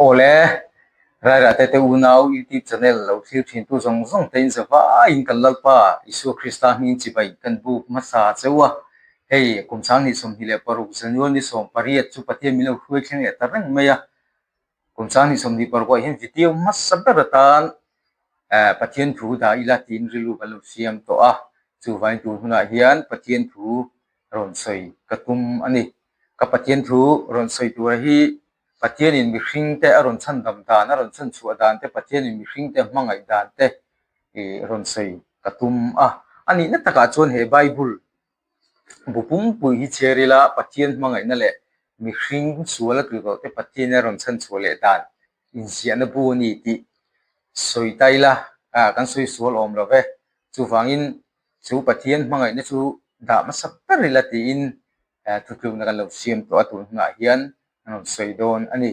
Awle, Rairahte te unau YouTube channel lo thlir thintu zawng zawng te in zavaiin kan Lalpa Isua Krista hming chibai kan buk hmasa cheu a. Hei, kum 2026 January ni 18 chu Pathian min lo hruai thleng leh ta reng mai a. Kum 2026 ah hian video hmasa ber atan Pathian thu dah ila tiin rilru kan lo siam tawh a. Chuvangin tun hunah hian Pathian thu rawn sawi ka tum a ni. Ka Pathian thu rawn sawi tura hi Pathianin mihringte a rawn chhandam dan, a rawn chhanchhuah dan te, Pathianin mihringte a hmangaih dan te ih rawn sawi ka tum a. A nihna takah chuan he Bible bu pumpui hi chhiar ila Pathian hmangaihna leh mihring sual a tlu tawh te Pathianin a rawn chhanchhuah leh dan inziahna bu a ni tih sawi ta ila ah kan sawi sual awm lo ve. Chuvangin chu Pathian hmangaihna chu dah hmasa ber ila tiin thutlukna kan lo siam tawh a tun hunah hian an rawn sawi dawn a ni.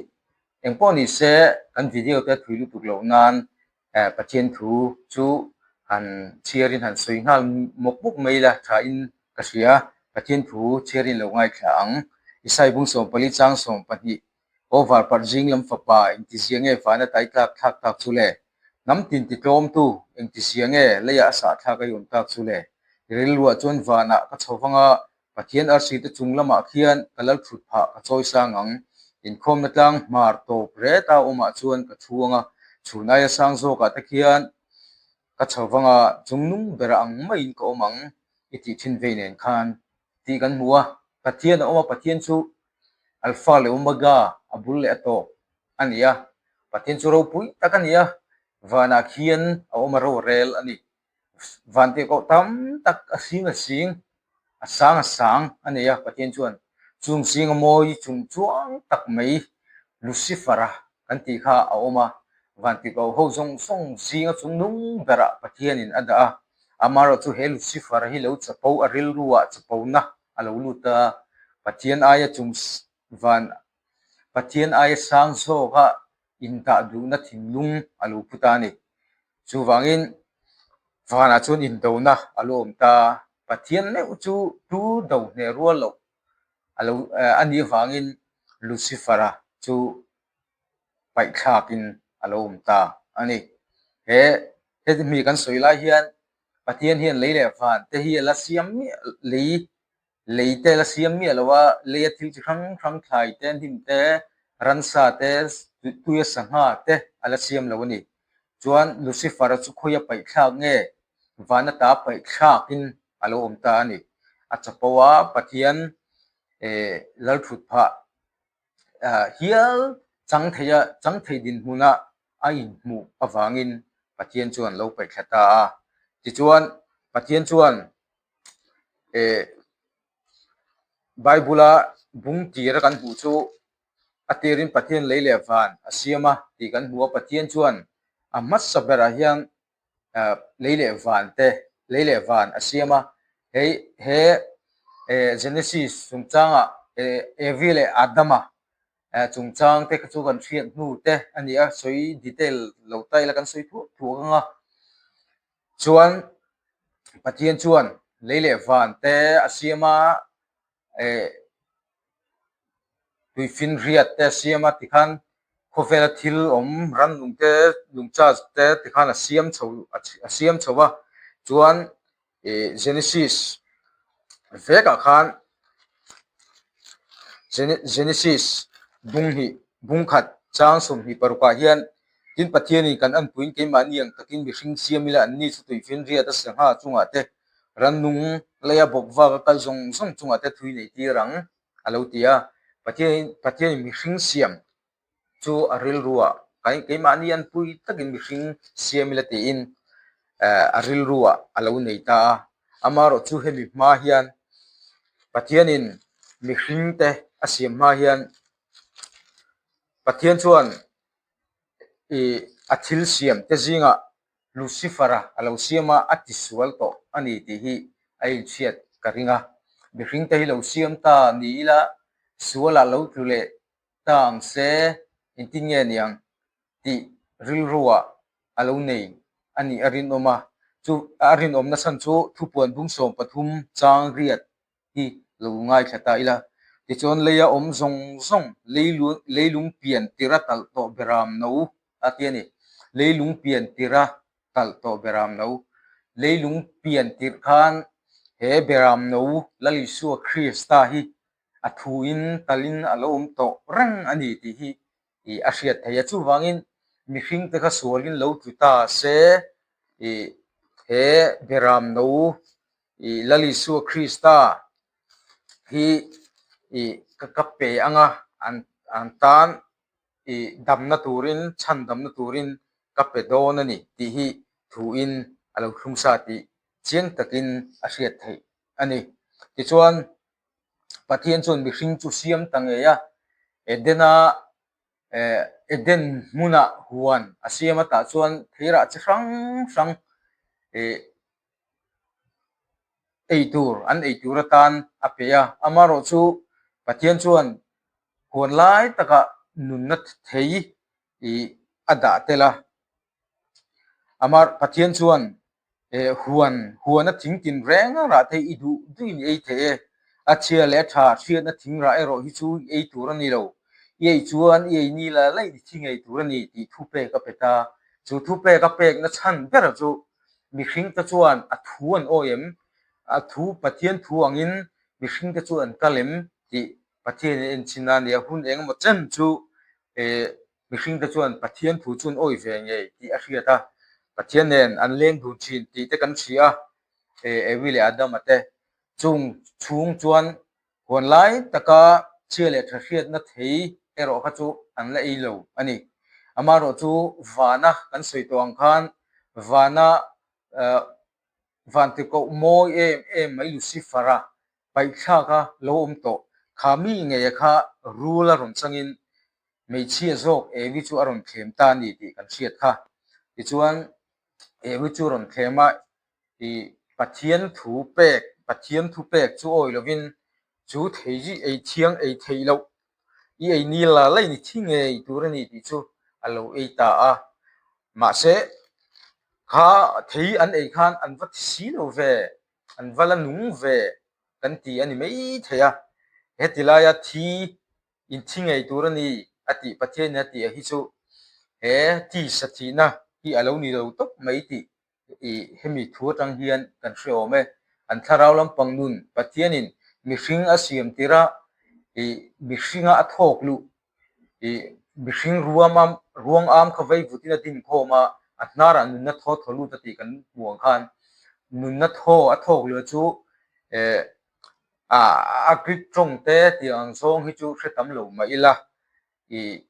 Engpawh ni se kan video te thui lutuk loh nan Pathian thu chu han chhiarin han sawi nghal mawp mawp mai ila thain ka hria. Pathian thu chhiarin lo ngaithla ang. Isai bung 14 chang 12 Aw varparh zing lam fapa engtizia nge vana tai tlak thlak tak chu le? Hnam tin ti tlawmtu engtizia nge leiah a sah thlak a i awm tak chu le? I rilruah chuan vanah ka chho vang a, Pathian arsi te chung lamah khian ka lal thut phah ka chawi sang ang. Inkhawmna tlang hmar tawp ret a awmah chuan ka thu ang a, chhun aia sang zawkah te khian ka chho vang a, chung nung ber ang maiin ka awm ang i tih thin vei nen khan tih kan hmu a. Pathian a awm a, Pathian chu Alpha leh Omega a bul leh a tawp a ni a, Pathian chu ropui tak a ni a, vanah khian a awm a rorel a ni. Vantirhkoh tam tak a sing a sing, a sang a sang a nei a, Pathian chuan chung zinga mawi chung chuang tak mai Lucifer-a kan tih kha a awm a, vantirhkoh ho zawng zawng zinga chung nung berah Pathianin a dah a, amaherawhchu he Lucifer-a hi lo chapo a rilruah chapona a lo lut a, Pathian aia chung van Pathian aia sang zawka indah duhna thinlung a lo pu ta a ni. Chuvangin vanah chuan indona a lo awm ta. Pathian meuh chu tu do hneh rual loh a lo a nih avangin Lucifer-a chu paihthlakin a lo awm ta a ni. He heti mi kan sawi lai hian Pathian hian lei leh van te hi a la siam miah lei Lei te la siam miah lo a, leia thil chi hrang hrang thlai te, hnim te, ransa te, tuia sangha te a la siam lo a ni. Chuan Lucifer-a chu khawia paihthlak nge vana ta paihthlakin a lo awm ta a ni. A chapo a, Pathian lalthut phah hial chang theia chang thei dinhmuna a inhmuh avangin Pathian chuan lo paihthla ta a. Tichuan Pathian chuan Eh Bible-a bung tira kan hmuh chu a tirin Pathian lei leh van a siam a tih kan hmu a, Pathian chuan a hmasa berah hian ah lei leh van te lei leh van a siam a, hei he eh Genesis chungchangah eh Evi leh Adama eh chungchang te kha chu kan hriat hnu te a ni a, sawi detail lo ta ila kan sawi thuak thuak ang a. Chuan Pathian chuan lei leh van te a siam a, eh tuifinriat te a siam a tikhan khawvela thil awm rannung te lungcha te tikhan a siam chho a siam chho a chuan ih Genesis vekah khan Genesis bung hnih bung khat chang 26 ah hian tin Pathianin kan anpuiin keimahni ang takin mihring siam ila anni chu tuifinriat a sangha chungah te rannung leia bawk vak a kal zawng zawng chungah te thui nei tir ang a lo ti a Pathianin Pathianin mihring siam chu a rilruah keimahni an pui takin mihring siam ila tiin eh a rilruah a lo nei ta a, amaherawh chu hemi hma hian Pathianin mihring te a siam hma hian Pathian chuan ih a thil siam te zingah Lucifer-a a lo siam a, a tisual tawh a ni tih hi a inchhiat ka ring a, mihring te hi lo siam ta ni ila sualah lo tlu leh ta ang se engtin nge niang tih rilruah a lo nei a nih a rinawm a, chu a rinawmna chhan chu thupuan bung 13 chang riat hi lo ngaithla ta ila. Tichuan leia awm zawng zawng leilung pian tirh a talh tawh beram no a ti a ni. Leilung pian tirh a talh tawh beram no. Leilung pian tirh khan he beram no Lal Isua Krista hi a thuin talin a lo awm tawh reng a ni tih hi ih a hriat theih a. Chuvangin mihringte kha sualin lo tlu ta se ih he beram no ih Lal Isua Krista hi ih ka ka pe ang a an an tan ih damna turin chhan damna turin ka pe dawn a ni tih hi thuin a lo thlung sa tih chiang takin a hriat theih a ni. Tichuan Pathian chuan mihring chu siam ta ngei a, Edena eh Eden hmunah huan a siam a tah chuan theirah chi hrang hrang ih ei tur an ei tur atan a pe a, amaherawh chu Pathian chuan huan lai takah nunna thei ih a dah tel a, Amar Pathian chuan eh huan huana thing tin reng rah te i duh duhin i ei thei e, a chhia leh a tha hriatna thing rah erawh hi chu i ei tur a ni lo, i ei chuan i ei ni la laih i thi ngei tur a ni tih thupek a pe ta. Chu thupek a pekna chhan ber chu mihring te chuan a thu an awi em? A thu Pathian thu angin mihring te chu an kal em tih Pathian in enchhin a ni a, hun engemaw chen chu eh Mihringte chuan Pathian thu chu an awih ve ngei tih a hriat a, Pathian nen an leng dun thin tih te kan hria a, Evi leh Adama te chung chhung chuan huan lai taka chhia leh tha hriatna thei erawh kha chu an la ei lo a ni. Amaherawh chu vana kan sawi tawh ang khan vana Vanti koh mawi em em mai Lucifer-a paihthlaka lo awm tawh kha mi ngeia kha rul a rawn changin hmeichhia zawk Evi chu a rawn thlem ta a ni tih kan hriat kha. Tichuan Evi chu a rawn thlem a, ih Pathian thu pek, Pathian thu pek chu awi lovin chu thei ei thiang ei theih loh i ei ni la la in i thi ngei tur a ni tih chu a lo ei ta a. Mahse kha thei an ei khan an va ti si lo ve, an va la nung ve kan ti a ni mai thei a. Heti laia thi in thi ngei tur a ni a tih Pathianin a tih a hi chu he tisa thihna hi a lo ni lo tawp mai tih ih hemi thu atang hian kan hre awm e. An thlarau lampang nun Pathianin mihring a siam tir a, ih mihringa a thawk luh ih mihring ruam am ruang am kha vei vutin a din khawm a, a hnarah nunna thaw thaw lut a tih kan hmu ang khan nunna thaw a thawk luh chu eh a Greek tawng te tih ang zawng hi chu hre tam lo mah ila ih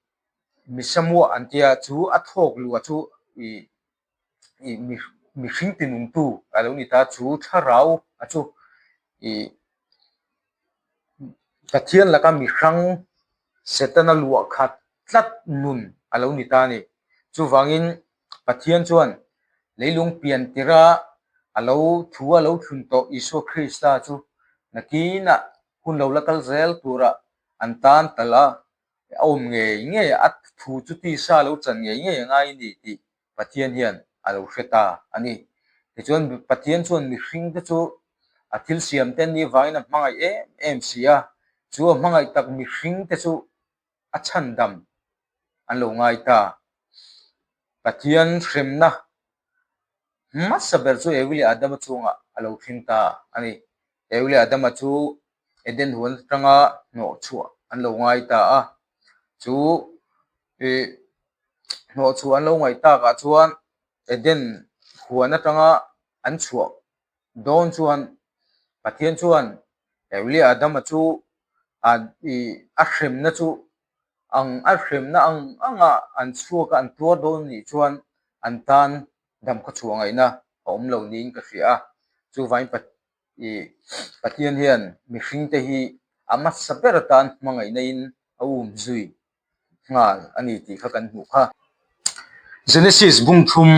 misamuah an tia chu a thawk luh a chu ih ih mihring tinungtu a lo ni ta chu thlarau a chu ih Pathian laka mihrang Setana luah khat tlat nun a lo ni ta a ni. Chuvangin Pathian chuan leilung pian tirha a lo thu a lo thlun tawh Isua Krista chu nakinah hun lo la kal zel tura an tan talh a, a awm ngei ngei a, a thu chu tisa a lo chan ngei ngei a ngai a ni tih Pathian hian a lo hre ta a ni. Tichuan Pathian chuan mihringte chu a thil siamte an nih vangin a hmangaih em em si a, chu a hmangaih tak mihringte chu a chhandam an lo ngai ta. Pathian hremna hmasa ber chu Evi leh Adama chungah a lo thleng ta a ni. Evi leh Adama chu Eden huan atanga hnawh chhuah an lo ngai ta a, chu ih hnawh chhuah an lo ngaih takah chuan Eden huan atanga an chhuah dawn chuan Pathian chuan Evi leh Adama chu ih a hremna chu ang a hremna ang anga an chhuak a an tuar dawn anih chuan an tan dam khaw chhuah ngaihna a awm lo niin ka hria a, chuvangin ih Pathian hian mihringte hi a hmasa ber atan hmangaihna in a um zui nghal a ni tih kha kan hmuh kha. Genesis bung thum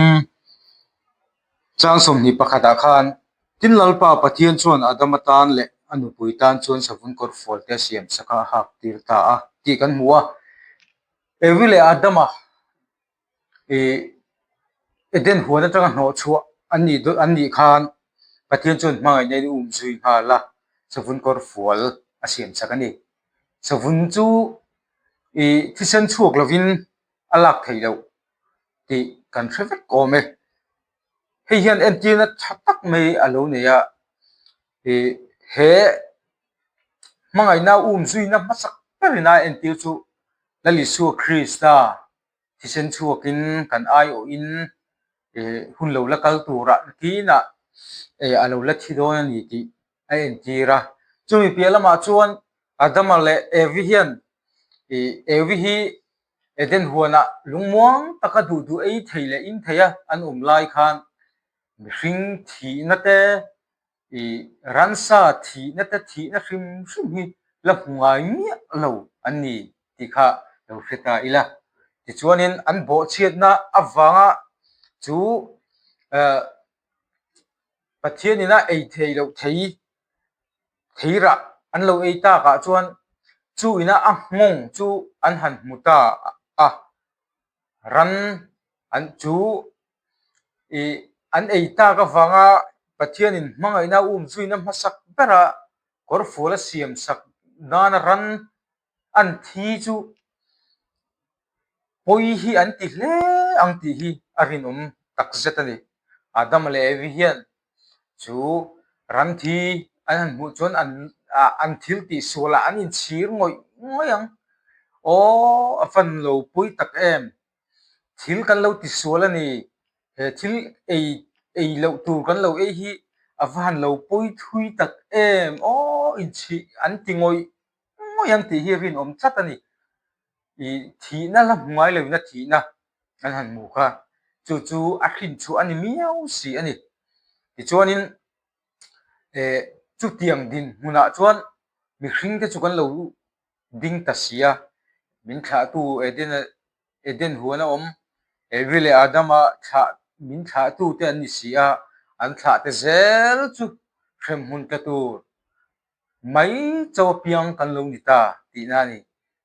chang 21 ah khan tin Lalpa Pathian chuan Adama tan leh a nupui tan chuan savun kawr fual te a siam sak a, a hak tir ta a tih kan hmu a. Evi leh Adama ih Eden huan atanga hnawh chhuah an nih an nih khan Pathian chuan hmangaihna in um zui nghal a, savun kawr fual a siam sak a ni. Savun chu ih thisen chhuak lovin a lak theih loh tih kan hre vek awm e. Hei hian entirna tha tak mai a lo nei a, ih he hmangaihna um zuina hmasak berin a entir chu Lal Isua Krista thisen chhuakin kan aiawhin ih hun lo la kal turah nakinah ih a lo la thi dawn a ni tih a entir a. Chumi piah lamah chuan Adama leh Evi hian ih Evi hi Eden huanah lungmuang taka duh duh ei thei leh in thei a an awm lai khan mihring thihna te ih ransa thihna te thihna hrim hrim hi la hmu ngai miah lo an ni tih kha lo hre ta ila. Tichuanin an bawhchhiatna avanga chu eh Pathianin a ei thei loh thei theirah an lo ei takah chuan chu ina a nghawng chu an han hmu ta a, ran an chu ih an ei tak avanga Pathianin hmangaihna um zuina hmasak bera kawrfual a siam sak nana ran an thi chu pawi hi an ti hle ang tih hi a rinawm tak zet a ni. Adama leh Evi hian chu ram thi an han hmuh chuan an an thil tih sualah an inchhir ngawih ngawih ang. Aw a fan lo pui tak em? Thil kan lo ti sual a ni. He thil ei ei loh tur kan lo ei hi a va han lo pawi thui tak em? Aw inchhih an ti ngawih ngawih ang tih hi rinawm tlat a ni. Ih thihna la hmu ngai loin a thihna an han hmu kha chu chu a hrin chhuah a ni miau si a ni. Tichuanin eh chutiang dinhmunah chuan mihring te chu kan lo ding ta si a, min thlahtu Eden Eden huan a awm, Evi leh Adama thlah min thlahtu te an ni si a, an thlah te zel chu hremhmun tla tur Mai cho apiang kan lo ni ta tihna a ni.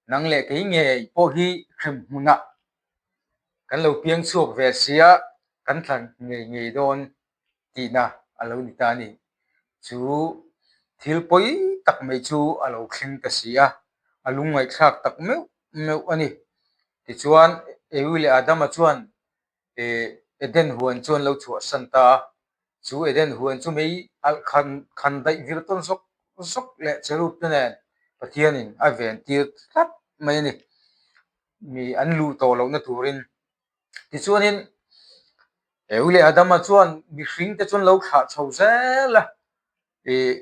Nang leh kei ngei pawh hi hremhmunah kan lo piang chhuak ve sia kan tla ngei ngei dawn tihna a lo ni ta a ni. Chu thil pawi tak mai chu a lo thleng ta si a, a lungngaihthlak tak meuh meuh a ni. Tichuan, Eui leh Adama chuan Eden huan chu an lo chhuahsan ta a, chu Eden huan chu mei alh khan khan daih vir tawn zawk zawk leh cherub te nen Pathianin a ven tir tlat mai a ni, mi an luh tawh lohna turin. Tichuanin Eu leh Adama chuan mihring te chu an lo thlah chho zel a, ih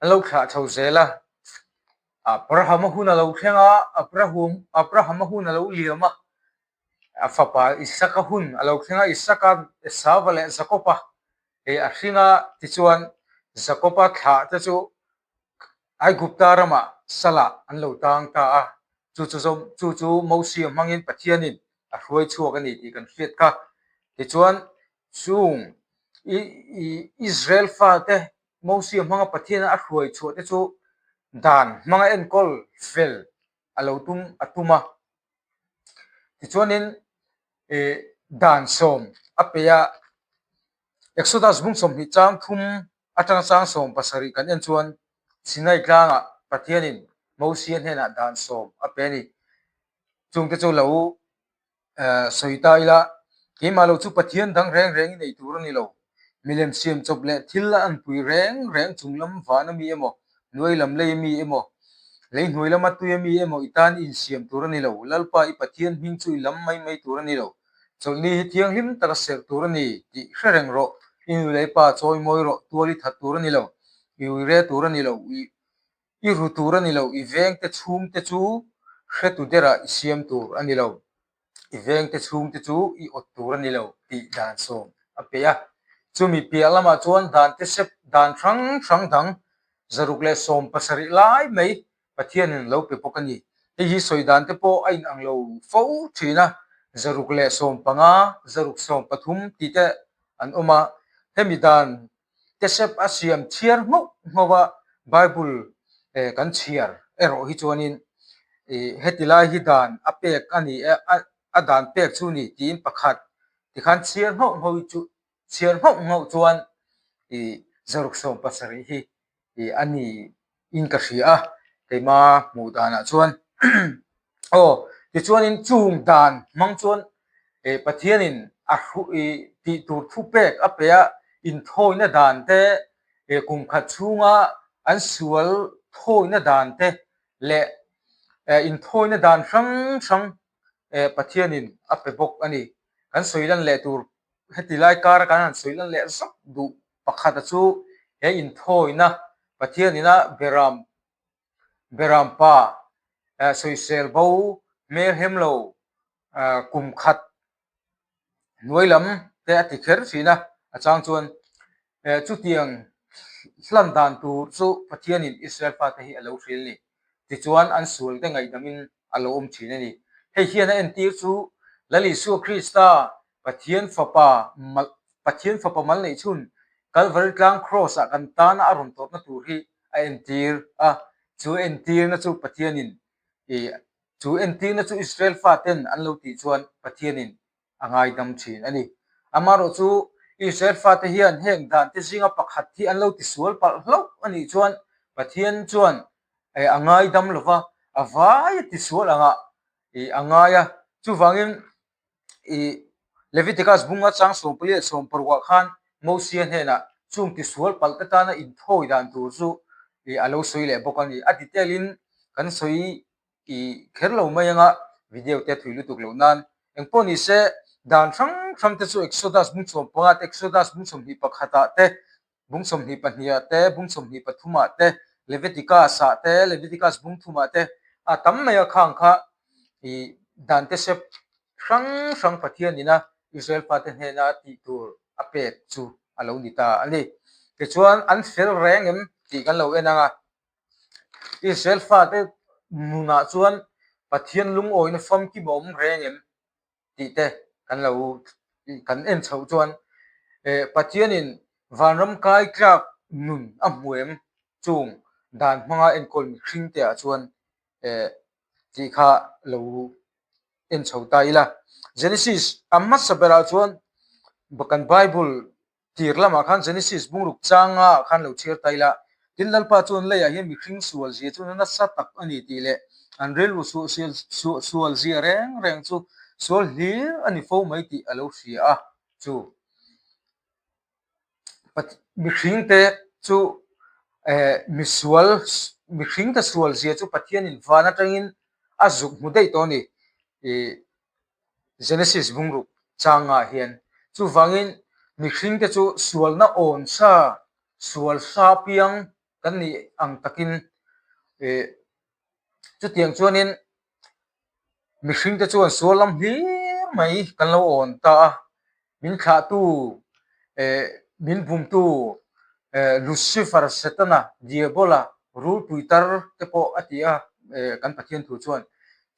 an lo thlah chho zel a, Abrahama hun a lo thleng a, Abrahama hun a lo liam a. A fapa Isaka hun a lo thleng a, Isaka Esauva leh Jakoba hei a hring a, tichuan Jakoba thlah te chu Aigupta ramah salah an lo tang ta a, chu chu zawm chu chu Mosia hmangin Pathianin a hruai chhuak a ni tih kan hriat kha. Tichuan chung Israel fate Mosia hmanga Pathianin a hruai chhuah te chu dan hmanga enkawl fel a lo tum a tum a. Tichuanin ih dan sawm a pe a, Exodus bung 20 chang thum atanga chang 70 kan en chuan Sinai tlangah Pathianin Mosia hnenah dan sawm a pe a ni. Chungte chu lo sawi ta ila, keimah lo chu Pathian dang reng reng i nei tur a ni lo. Milem siam chawp leh thil a anpui reng reng chung lam van a mi emaw, hnuai lam lei a mi emaw, lei hnuai lama tui a mi emaw i tan i insiam tur a ni lo. Lalpa i Pathian hming chu i lam mai mai tur a ni lo. Chawlhni hi thianghlim taka serh tur a ni tih hre reng rawh. I nu leh i pa chawi mawi rawh, tual i that tur a ni lo, i ui re tur a ni lo, i ru tur a ni lo, i vengte chhungte chu hretu derah i siam tur a ni lo. I vengte chhungte chu i awt tur a ni lo tih dan sawm a pe a. Chumi piah lamah chuan dan te sep dan hrang hrang dang 117 lai mai Pathianin lo pe bawk a ni. Hei hi sawi dan te pawh a inang lo fo thin a, 115, 113 tih te an awm a. Hemi dan te sep a siam chhiar nghauh nghauh a, Bible kan chhiar erawh hi chuanin heti lai hi dan a pek a ni e, a dan pek chu ni tiin pakhat tikhan chhiar nghauh nghauh chu chhiar nghauh nghauh chuan 117 hi a ni in ka hria a. Keima hmuh danah chuan aw tichuanin chung dan hmang chuan eh Pathianin a hruh ih tih tur thupek a pe a, inthawina dan te eh kum khat chhunga an sual thawina dan te leh eh inthawina dan hrang hrang eh Pathianin a pe bawk a ni. Kan sawi lan leh tur heti lai kara kan han sawi lan leh zauh duh pakhata chu he inthawina Pathianina Beram Beram pa eh sawisel bo hmel hem lo eh kum khat hnuai lam te a ti kher thin a, a chang chuan eh chutiang hlan dan tur chu Pathianin Israel fate hi a lo hril ni. Tichuan an sual te ngaihdamin a lo awm thin a ni. Hei hian a entir chu Lal Isua Krista Pathian Fapa mal Pathian Fapa mal neih chhun Kalvari tlang Kraws ah kan tana a rawn tawrhna tur hi a entir a, chu entirna chu Pathianin ih chu entirna chu Israel faten an lo tih chuan Pathianin a ngaidam thin a ni. Amaherawh chu Israel fate hian heng dante zinga pakhat hi an lo tisual palh hlauh a nih chuan Pathian chuan a ngaidam lo va, a vai a tisual angah a ngai a. Chuvangin Leviticus bunga chang 14 leh 16 ah khan Mosia hnenah chung tisual palh te tana inthawi dan tur chu a lo sawi leh bawk a ni. A detail in kan sawi I kher lo mai anga video te thui lutuk loh nan engpawh ni se dan hrang hrang te chu Exodus bung 15 te Exodus bung 21 ah te bung 22 ah te bung 23 ah te Leviticus ah te Leviticus bung thum ah te a tam mai a khang kha i dan te sep hrang hrang Pathian ina Israel fate hnena tih tur a pek chu a lo ni ta a ni. Tichuan an fel reng em tih kan lo en ang a. Israel fate nunah chuan Pathian lungawina famkim a awm reng em tih te kan lo kan en chhoh chuan eh Pathianin vanram kai tlak nun a hmu em chung dan hmanga enkawl mihring te ah chuan eh tih kha lo en chho ta ila. Genesis a hmasa berah chuan kan Bible Tir lamah khan Genesis bungruk changa ah khan lo chhiar ta ila, tin Lalpa chuan leiah hian mihring sual zia chu nasa tak a ni tih leh an rilru sual zia reng reng chu sual hlir a ni fo mai tih a lo hria a, chu mihringte chu misual mihringte sual zia chu Pathianin van atangin a zuk hmu daih tawh a ni. Genesis bungruk changah hian chuvangin mihringte chu sualna awn sa, sual sa piang kan nih ang takin eh chutiang chuanin mihringte chuan sual lam hlir mai kan lo awn ta a. Min thlahtu eh min bumtu eh Lucifer, Setana, Diabola, rulpui tar te pawh a ti a eh kan Pathian thu chuan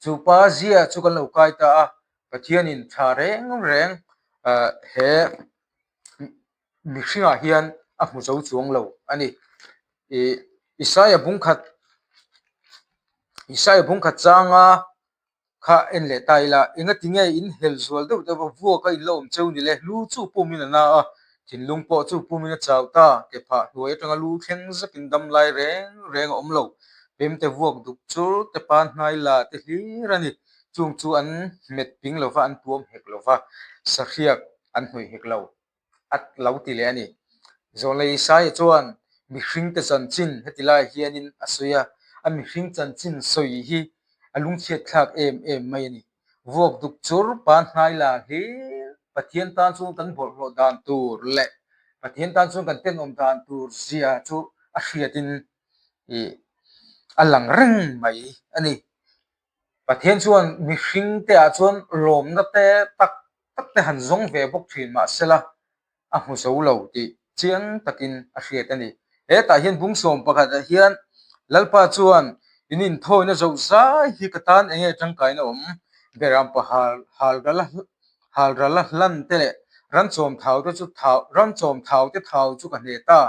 chu pa zia chu kan lo kai ta a, Pathianin tha reng reng eh he mihringah hian a hmu zo chuang lo a ni. Ih Isaia bungkhat Isaia bungkhat changa Kha en leh ta ila, engati nge in hel zual deuh deuh a, vuak a in la awm cheu ni le, lu chu pumin a na a, thinlung pawh chu pumin a chau ta, ke phah hnuai atanga lu thleng zekin dam lai reng reng a awm lo, pemte vuak duk chur te pan hnai la te hlir a ni, chung chu an hmet ping lova an tuam hek lova, sahriak an hnawih hek lo. a lo ti leh a ni. Zawlei Isaia chuan mihringte chanchin heti lai hianin a sawi a, a mihring chanchin sawi hi a lungchhiat thlak em em mai a ni. Vuak duk chur pa hnai la hlir Pathian tan chuan kan bawlhhlawh dan tur leh Pathian tan chuan kan tenawm dan tur zia chu a hriatin ih a lang reng mai a ni. Pathian chuan mihringte ah chuan lawmna te tak tak te han zawng ve bawk thin mahsela a hmu zo lo tih chiang takin a hriat a ni. Hetah hian bung sawm pakhatah hian Lalpa chuan in inthawina zoh zai hi ka tan enge tangkaina awm beram pa hal ral a hlan te leh ranchawm thau te chu thau ranchawm thau te thau chu ka hne ta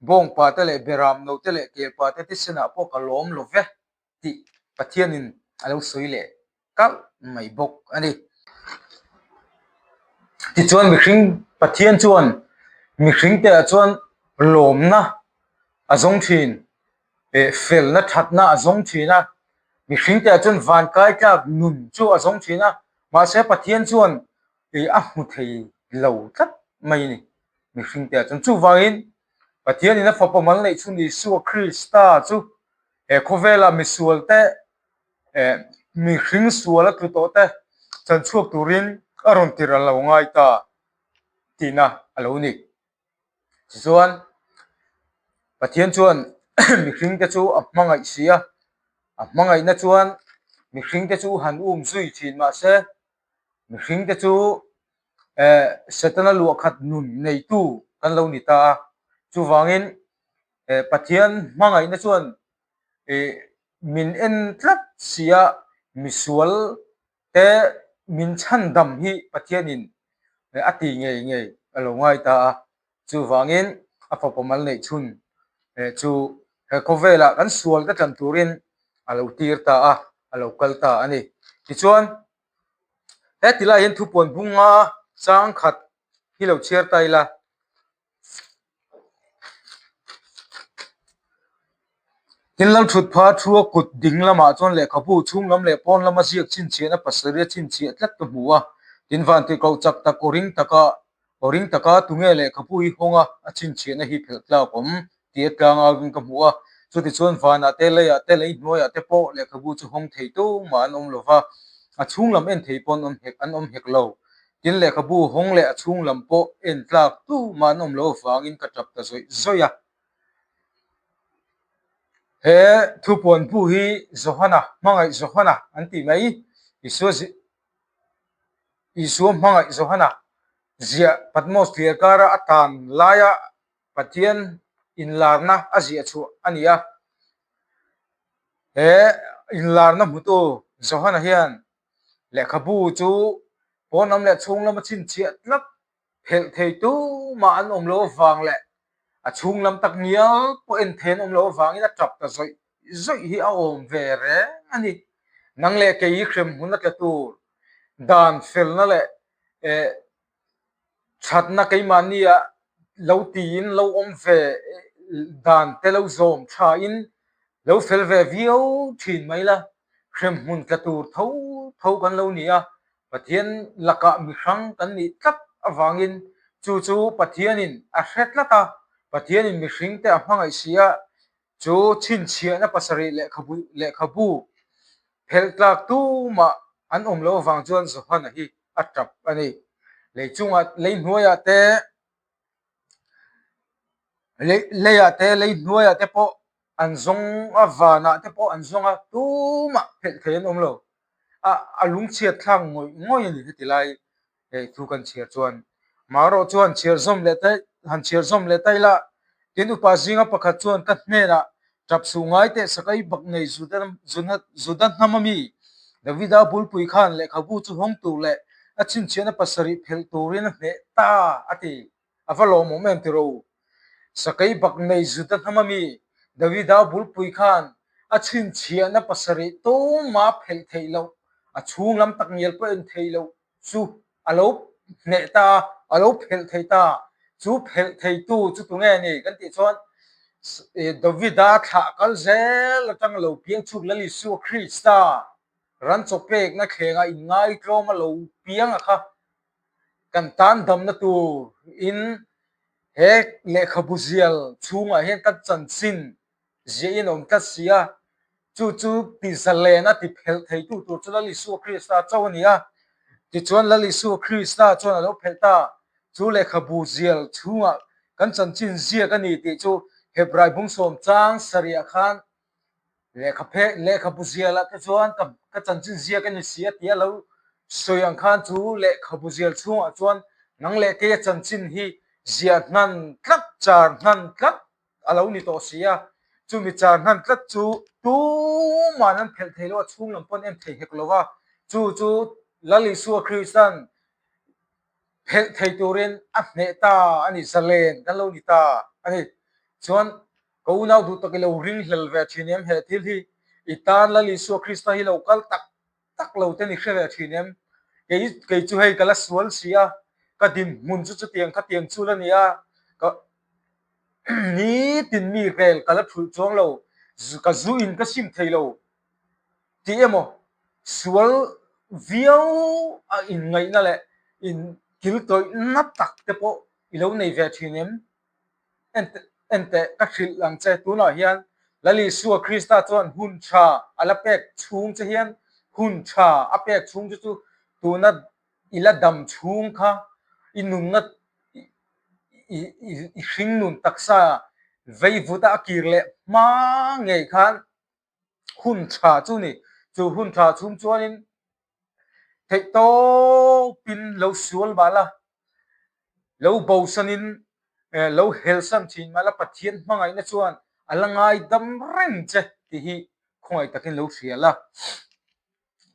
bawngpa te leh beram no te leh kelpa te tisenah pawh ka lawm lo ve. tih Pathianin a lo sawi leh kalh mai bawk a ni. Tichuan mihring Pathian chuan mihring te ah chuan lawmna a zawng thin. Felna thatna a zawng thin a, mihring te ah chuan vankai tlak nun chu a zawng thin a, mahse Pathian chuan a hmu thei lo tlat mai a ni mihring te ah chuan. Chuvangin Pathianin a fapa mal neih chhun Isua Krista chu he khawvela misual te mihring sual a tlu tawh te chanchhuak turin a rawn tirh a lo ngai ta tihna a lo ni. Tichuan, Pathian chuan mihringte chu a hmangaih si a, a hmangaihna chuan mihringte chu han um zui thin mah se, mihringte chu eh Setana luahkhat nun neitu kan lo ni ta a. Chuvangin eh Pathian hmangaihna chuan eh min en tlat si a, misual te min chhandam hi Pathianin a ti ngei ngei a lo ngai ta a, chuvangin a fapa mal neih chhun chu he khawvelah kan sual te tlan turin a lo tir ta a, a lo kal ta a ni. Tichuan, he ti lai hian thupuan bunga chang khat hi lo chhiar ta ila. Tin Lalthut pha thua kut ding lamah chuan lehkhabu chhung lam leh pawn lama ziak chhinchhiahna pasarih a chhinchhiah tlat ka hmu a. Tin Vantirhkoh chak tak aw ring taka aw ring taka tunge lehkhabu hi hawng a, a chhinchhiahna hi phelh tlak awm tih a tlang auin ka hmu a. Chutichuan vanah te, leiah te, lei hnuaiah te pawh lehkhabu chu hawng thei tumah an awm lo va, a chhung lam en thei pawn an awm hek lo. Tin lehkhabu hawng leh a chhung lam pawh en tlak tumah an awm lo avangin ka tap ta zawih zawih a. He thupuan bu hi Johana, hmangaih Johana an tih mai, Isua Isua hmangaih Johana ziah Patmos thliar kara a tan laia Pathian inlarna a ziah chhuah a ni a. He inlarna hmutu Johana hian Lehkhabu chu pawn lam leh chhung lama chhinchhiah tlat phelh thei tumah an awm lo avang leh a chhung lam tak ngial pawh en thei an awm lo avangin a tap ta zawih zawih hi a awm ve reng a ni. Nang leh kei hi hrem hmun a tla tur dan felna leh eh thatna keimahnia lo tiin lo awm ve dan te lo zawm thain lo fel ve viau thin mai la, hremhmun tla tur tho tho kan lo ni a, Pathian lakah mi hrang kan nih tlat avangin chu chu Pathianin a hre tlat a, Pathianin mihring te a hmangaih si a, chu chhinchhiahna pasarih lehkhabu lehkhabu phelh tlak tumah an awm loh avang chuan Johana hi a tap a ni. Lei chungah lei hnuaiah te lei leiah te lei hnuaiah te pawh an zawng a vanah te pawh an zawng a tumah phelh thei an awm lo. A a lungchhiat thlak ngawih ngawih a ni heti lai. Hei thu kan chhiar chuan Marawh chuan chhiar zawm leh ta han chhiar zawm leh ta ila tin upa zinga pakhat chuan ka hnenah tap suh ngai teh sakai bak nei Juda Juda hnam ami Davida bulpui khan lehkhabu chu hawng tur leh a chhinchhiahna pasarih phelh turin a hneh ta a ti. A va lawmawm em tiraw u? Sakai bak nei Juda hnam ami Davida bulpui khan a chhinchhiahna pasarih tumah phelh theih loh a chhung lam tak ngial pawh en theih loh chu a lo hneh ta a, a lo phelh thei ta. Chu phelh theitu chu tunge a ni kan tih chuan Davida thlah kal zel atang lo piang chhuk Lal Isua Krista ran chaw pekna thlengah inngaitlawm a lo piang a kha kan tan damna tur in he lehkhabu zial chhungah hian kan chanchin ziah in awm tlat si a, chu chu ti zalen a ti phelh theitu tur chu Lal Isua Krista chauh a ni a. Tichuan Lal Isua Krista chuan a lo phelh ta, chu lehkhabu zial chhungah kan chanchin ziak a ni tih chu Hebrai bungsawm chang sarihah khan lehkha phe lehkhabu zialah te chuan ka ka chanchin ziak a ni si a ti a lo sawi ang khan chu lehkhabu zial chhungah chuan nang leh keia chanchin hi ziah hnan tlat char hnan tlat a lo ni tawh si a, chumi char hnan tlat chu tuman an phelh thei lo a, chhung lam pawn en thei hek lo va, chu chu Lal Isua Kristan phelh thei turin a hneh ta a ni, zalen kan lo ni ta a ni. Chuan ka unau duh tak i lo ringhlel ve thin em he thil hi, i tan Lal Isua Krista hi lo kal tak tak lo te ni hre ve thin em? Kei kei chu hei ka la sual si a, ka dinhmun chu chutiang khatiang chu la ni a, ka nitin mi rel ka la thulh chuang lo. Ka zu in ka sim thei lo tih emaw sual viau a inngaihna leh in kil tawih na tak te pawh i lo nei ve thin em? Enteh ka hrilh ang che tunah hian Lal Isua Krista chuan hun tha a la pek chhung che hian hun tha a pek chhung che chu tuna i la dam chhung kha i nunna i hring nun taksa veivuta a kir leh hma ngei khan hun tha chu ni. Chu hun tha chhung chuanin theih tawpin lo sual mah la, lo bosanin lo helsan thin mah la Pathian hmangaihna chuan a la ngaidam reng che tih hi khawngaih takin lo hria la.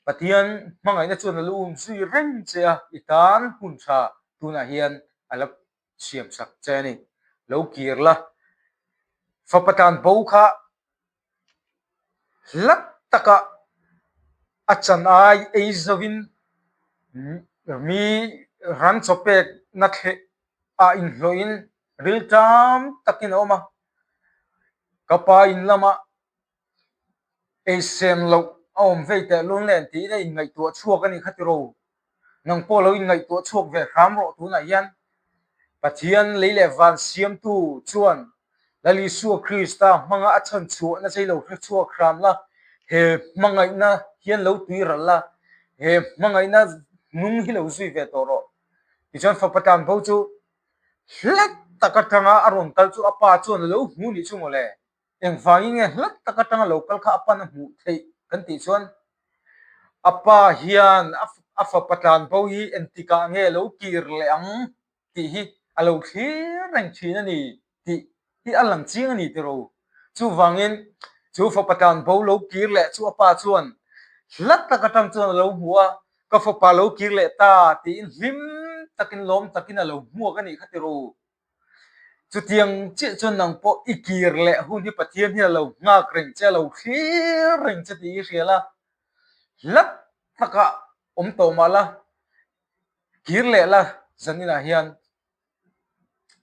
Pathian hmangaihna chuan a lo um zui reng che a, i tan hun tha tunah hian a la siam sak che a ni. Lo kir la, fapa tan bo kha hla taka a chan ai ei zovin mi ran chaw pekna thleh ah inhlawhin rilṭam takin a awm a, ka pa in lamah Ei sem loh a awm vei teh lun len tiin a inngaihtuah chhuak a nih kha tiro. Nang pawh lo inngaihtuah chhuak ve hram rawh tunah hian Pathian lei leh van siamtu chuan Lal Isua Krista hmanga a chhan chhuahna che i lo hre chhuak hram la, he hmangaihna hian lo tui ral la, he hmangaihna hnung hi lo zui ve tawh rawh. Tichuan fapa tlanbo chu hla tak atanga a rawn kal chu a pa chuan a lo hmu nih chu mawle. Engvangin nge hla tak atanga lo kal kha a pan a hmuh theih kan tih chuan a pa hian a fapa tlan bo hi engtikah nge lo kir leh ang tih hi a lo thlir reng thin a ni tih hi a lang chiang a ni tiraw. Chuvangin chu fapa tlan bo lo kir leh chu a pa chuan hla tak atang chuan a lo hmu a, ka fapa lo kir leh ta tiin hlim takin lawm takin a lo hmuak a nih kha tiraw. Chutiang chiah chuan nang pawh i kir leh hun hi Pathian hian a lo nghak reng che, a lo thlir reng che tih i hria la, hla takah awm tawh mah la, kir leh la zaninah hian,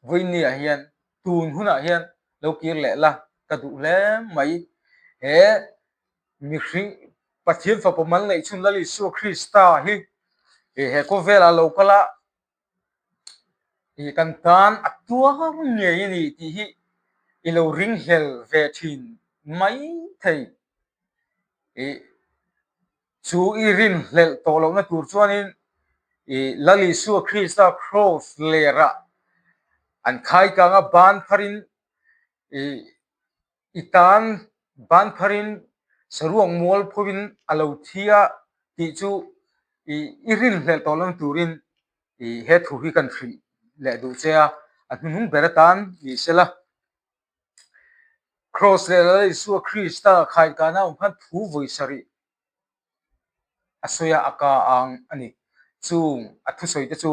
vawiinniah hian, tun hunah hian lo kir leh la ka duh hle mai. He mihring Pathian fapa mal neih chhun Lal Isua Krista hi he khawvelah lo kal a, Ih kan tan a tuar ngei a ni tih hi i lo ringhlel ve thin mai thei. Ih chu i rinhlelh tawh lohna tur chuanin ih Lal Isua Krista Kraws lerah an khai kang a ban pharin ih I tan ban pharin saruak mual phovin a lo thi a tih chu i rinhlelh tawh lo turin he thu hi kan hrilh leh duh che a, a hnuhnung ber atan ni sela. Kraws leh Lal Isua Krista khaikana awm khan thu vawi sarih a sawi a, a ka ang a ni. Chung a thusawi te chu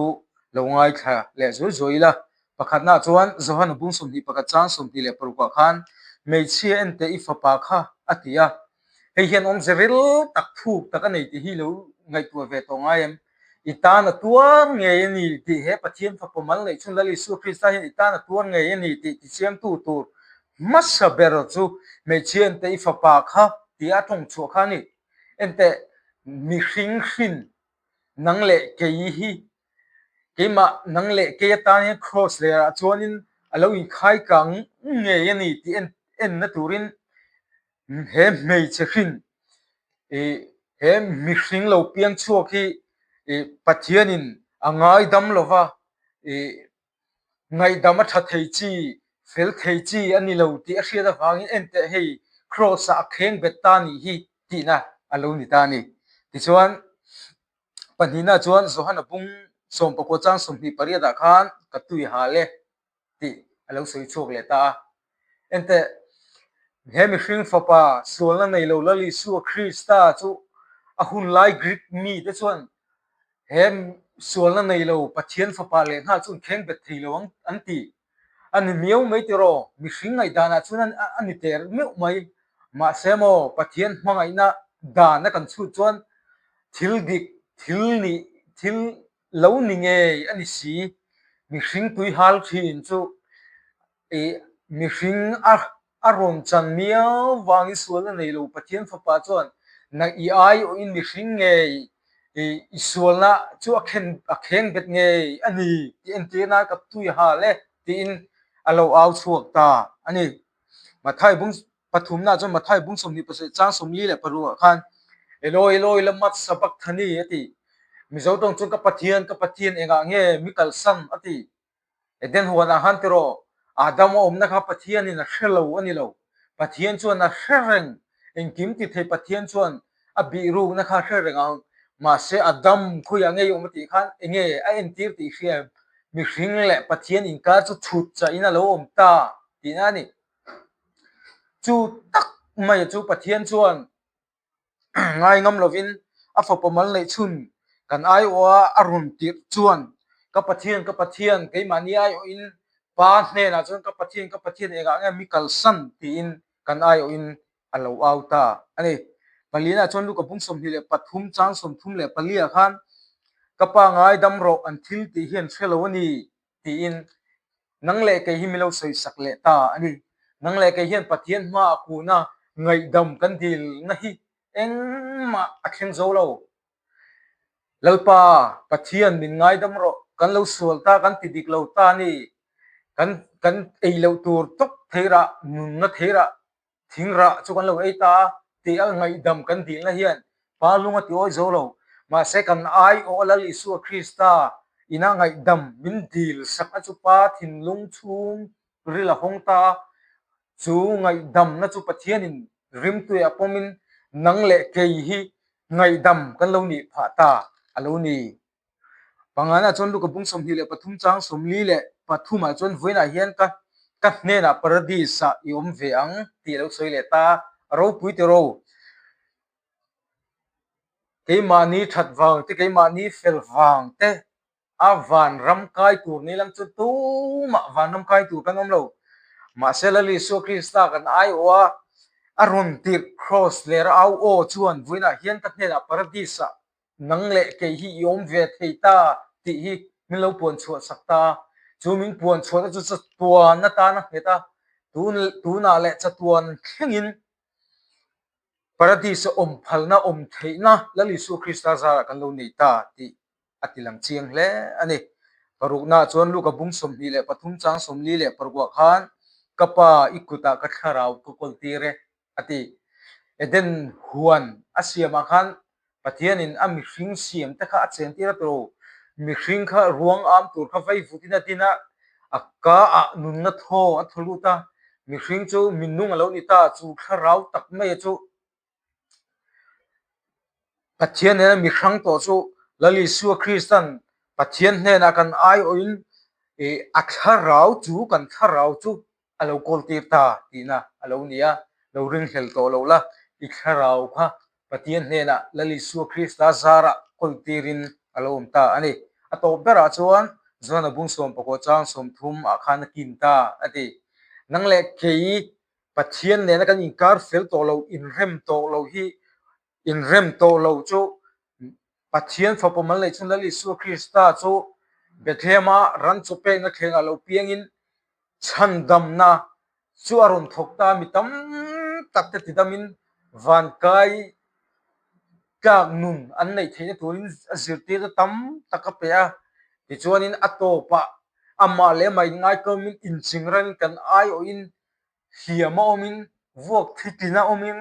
lo ngaithla leh zuai zuai ila. Pakhatna chuan Johana bung 21 chang 26 ah khan hmeichhia enteh i fapa kha a ti a. Hei hian awmze ril tak thuk tak a nei tih hi lo ngaihtuah ve tawh ngai em? I tan a tuar ngei a ni tih he Pathian fapa mal neih chhun Lal Isua Krista hian i tan a tuar ngei a ni tih tichiangtu tur hmasa ber chu hmeichhia enteh i fapa kha tia a tawng chhuah kha a ni. Enteh mihring hrin nang leh kei hi keimah nang leh kei atan hian cross lerah chuanin a lo inkhai kang ngei a ni tih enna turin he hmeichhe hrin ih he mihring lo piang chhuak hi ih Pathianin a ngaidam lova ih Ngaihdam a tha thei chi, fel thei chi a ni lo tih a hriat avangin enteh hei Kraws-ah a kheng bet ta nih hi tihna a lo ni ta a ni. Tichuan, pahnihna chuan Johana bung sawmpakua chang 28 ah khan ka tui hal e tih a lo sawi chhuak leh ta a. Enteh, he mihring fapa sualna nei lo Lal Isua Krista chu a hun lai Greek mite chuan He sualna nei lo Pathian fapa leh nghal chu an kheng bet thei lo ang an ti. A ni miau mai tiraw, mihring ngaihdanah chuan a ni ter meuh mai. Mahse maw Pathian hmangaihna dan a kan chhut chuan thil dik, thil nih, thil lo ni ngei a ni si. Mihring tui hal thin chu ih mihring a. A rawn chan miau vangin sualna nei lo Pathian Fapa chuan na i aiawhin mihring ngei i sualna chu a khen a kheng bet ngei a ni tih entir nan ka tui hal e tiin a lo au chhuak ta a ni. Mathai bung pathumna chuan Mathai bung 27 chang 46 ah khan Eloi Eloi lama sabachthani a ti. Mizo tawng chuan ka Pathian ka Pathian engah nge mi kalsan a ti. Eden huanah khan tiraw, Adam a awmna kha Pathianin a hre lo a ni lo. Pathian chuan a hre reng, engkim ti thei Pathian chuan a bih rukna kha a hre reng ang. Mahse Adam khawiah ngei awm a tih khan enge a entir tih hria em? Mihring leh Pathian inkar chu chhut chahin a lo awm ta tihna a ni. Chu tak mai chu Pathian chuan Ngai ngam lovin a fapa mal neih chhun kan aiawha a rawn tirh chuan ka Pathian ka Pathian keimahni aiawhin pa hnenah chuan ka Pathian ka Pathian engah nge mi kalsan tiin kan aiawhin a lo au ta a ni. Palianah chuan Luka bung 23 chang 34 ah khan ka pa ngaidam rawh an thil tih hi an hre lo a ni tiin nang leh kei hi min lo sawisak leh ta a ni. Nang leh kei hian Pathian hmaah kuna ngaihdam kan dilna hi engmah a thleng zo lo. Lalpa, Pathian min ngaidam rawh, kan lo sual ta, kan ti dik lo ta a ni. Kan kan ei loh tur tawp theirah, nunna theirah Thing rah chu kan lo ei ta a, tih a ngaihdam kan dilna hian Pa lung a ti awi zo lo. Mahse kan aiawh a Lal Isua Krista ina ngaihdam min dil sak a chu Pa thinlung chhung ril a hawng ta a, chu ngaihdamna chu Pathianin rimtuiah pawmin nang leh kei hi ngaihdam kan lo nih phah ta a lo ni. Pangana chuan Luka bung 23 chang 43 ah chuan vawiinah hian ka ka hnenah Paradis ah i awm ve ang tih a lo sawi leh ta a, a ropui ti ro. Keimahni that vang te, keimahni fel vang te a vanram kai tur ni lang chu tumah vanram kai tur kan awm lo. Mahse Lal Isua Krista kan aiawh a, a rawn tirh Kraws ler a au aw chuan vawiinah hian ka hnenah Paradis ah Nang leh kei hi i awm ve thei ta tih hi min lo puan chhuah sak ta a, chu min puan chhuahna chu chatuan atan a nghet a, tun tunah leh chatuan thlengin Paradis-a awm phalna awm theihna Lal Isua Krista zarah kan lo nei ta tih a ti lang chiang hle a ni. Paruknaah chuan Luka bung 23 chang 46 khan ka pa i kutah ka thlarau ka kawl tir e a ti. Eden huan a siamah khan Pathianin a mihring siam te kha a chen tir a tawh. Mihring kha ruang am tur kha vei vutin a tin a, a ka ah nunna thaw a thaw lut a. Mihring chu minung a lo ni ta, chu thlarau tak mai chu Pathian nena mihrang tawh chu Lal Isua Kristan Pathian hnenah kan aiawhin a thlarau chu kan thlarau chu a lo kawl tir ta tihna a lo ni a, lo ringhlel tawh lo la, i thlarau kha Pathian hnenah Lal Isua Krista zarah kawl tirin a lo awm ta a ni. A tawp berah chuan Johana bung sawmpakua chang 30 ah khan a kin ta a ti. Nang leh kei Pathian nena kan inkar fel tawh lo, inrem tawh lo hi inrem tawh lo chu Pathian fapa mal neih chhun Lal Isua Krista chu Bethlehem-a ran chaw pekna thlengah lo piangin chhandamna chu a rawn thawk ta a, mi tam tak te tidamin vankai tlak nun an neih theihna turin a zirtirna tam tak a pe a. Tichuanin a tawpah amah leh amah inngaikawmin inchingran kan aiawhin hliam a awmin vuak thitlin a awmin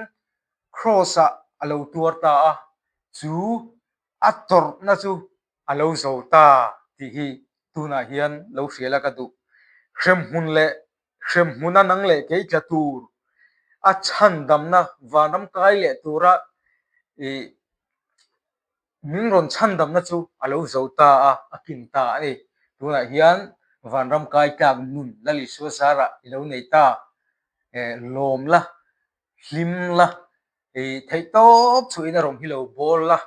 Kraws-ah a lo tuar ta a, chu a tawrhna chu a lo zo ta tih hi tunah hian lo hria la ka duh. Hremhmun leh hremhmuna nang leh kei tla tur a chhandamna vanram kai leh tura ih min rawn chhandamna chu a lo zo ta a, a kin ta a ni. Tunah hian vanram kai tlak nun Lal Isua zarah i lo nei ta, eh lawm la hlim la, ih theihtawp chhuahin a rawng hi lo bawl la,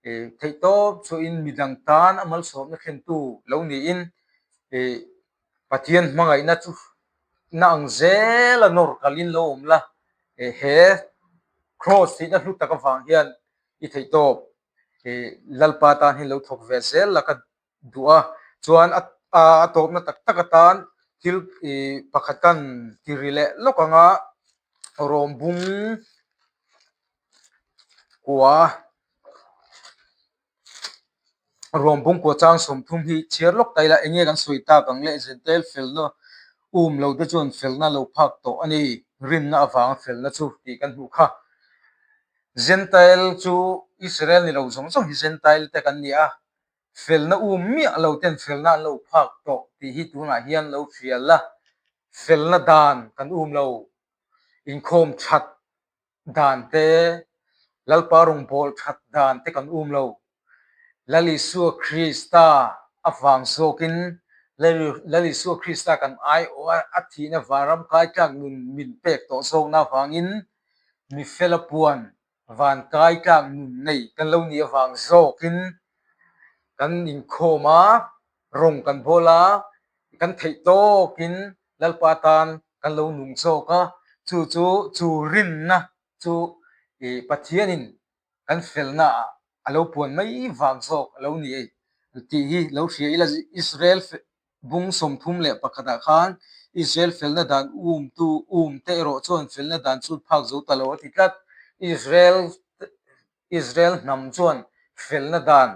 ih theihtawp chhuahin midang tan a malsawmna thlentu lo niin ih Pathian hmangaihna chu na ang zel a nawr kalin lo awm la, ih he kraws thihna hlu tak avang hian i theihtawp ih Lalpa tan hi lo thawk ve zel la ka duh a, chuan a a tawpna tak tak atan thil ih pakhat kan ti ri leh lawk ang a. Rom bung kua Rom bung kua chang 30 hi chhiar lawk ta ila eng nge kan sawi tak ang le Jentail felna um lo te chuan felna lo phak tawh a ni rinna avanga felna chu tih kan hmuh kha. Jentail chu Israel ni lo zawng zawng hi Jentail te kan ni a, felna um miah lo ten felna an lo phak tawh tih hi tunah hian lo hrial a, felna dan kan um lo, inkhawm that dan te, Lalpa rawngbâwl that dan te kan um lo. Lal Isua Krista avang zawkin Lal Isua Krista kan aiawh a, a thihna vanram kai tlak nun min pek tawh zawkna avangin mi fela puan van kai tlak nun nei kan lo nih avang zawkin kan inkhawm a, rawng kan bawl a, kan theih tawkin Lalpa tan kan lo nung zawk a, chu chu chu rinna chu ih Pathianin kan felna ah a lo puan mai vang zawk a lo ni tih hi lo hria ila Israel bung 31 ah khan Israel felna dan umtu um te erawh chuan felna dan chu phak zo ta lo a ti tlat. Israel Israel hnam chuan felna dan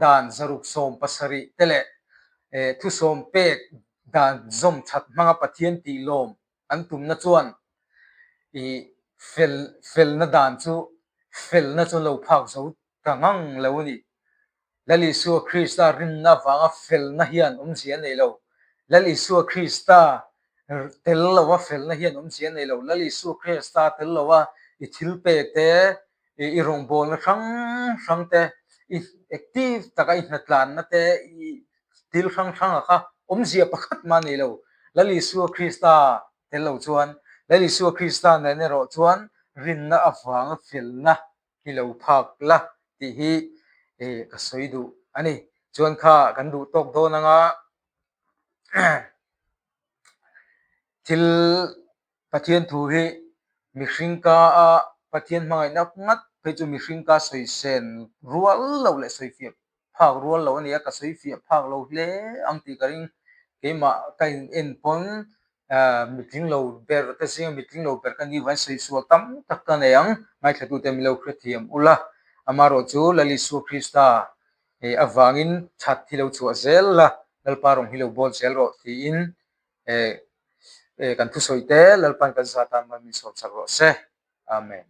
dan 670 te leh thusawm pek dan zawm that hmanga Pathian tih lawm an tumna chuan ih fel felna dan chu felna chu lo phak zo ta ngang lo a ni. Lal Isua Krista rinna avanga felna hian awmzia a nei lo. Lal Isua Krista tel lova felna hian awmzia a nei lo. Lal Isua Krista tel lova i thil pek te, i rawngbawlna hrang hrang te, i active taka i hnatlanna te, i thil hrang hranga kha awmzia pakhat mah a nei lo. Lal Isua Krista tel lo chuan, Lal Isua Krista nen erawh chuan rinna avanga felna hi lo phak la tih hi ka sawi duh a ni. Chuan kha kan duh tawk dawn anga thil Pathian thu hi mihring ka a Pathian hmangaihna ngat phei chu mihring ka sawi sen rual lo leh sawi fiah phak rual lo a ni a, ka sawi fiah phak lo hle ang tih ka ring. Keimah ka in en pawn mitling lo ber te zinga mitling lo ber ka ni vain sawi sual tam tak ka nei ang. Ngaithlatute min lo hrethiam ula, amaherawhchu Lal Isua Krista avangin that hi lo chhuah zel la, Lalpa rawng hi lo bawl zel rawh tiin kan thusawi te Lalpa'n kan zat tan min sawm chak rawh se. Amen.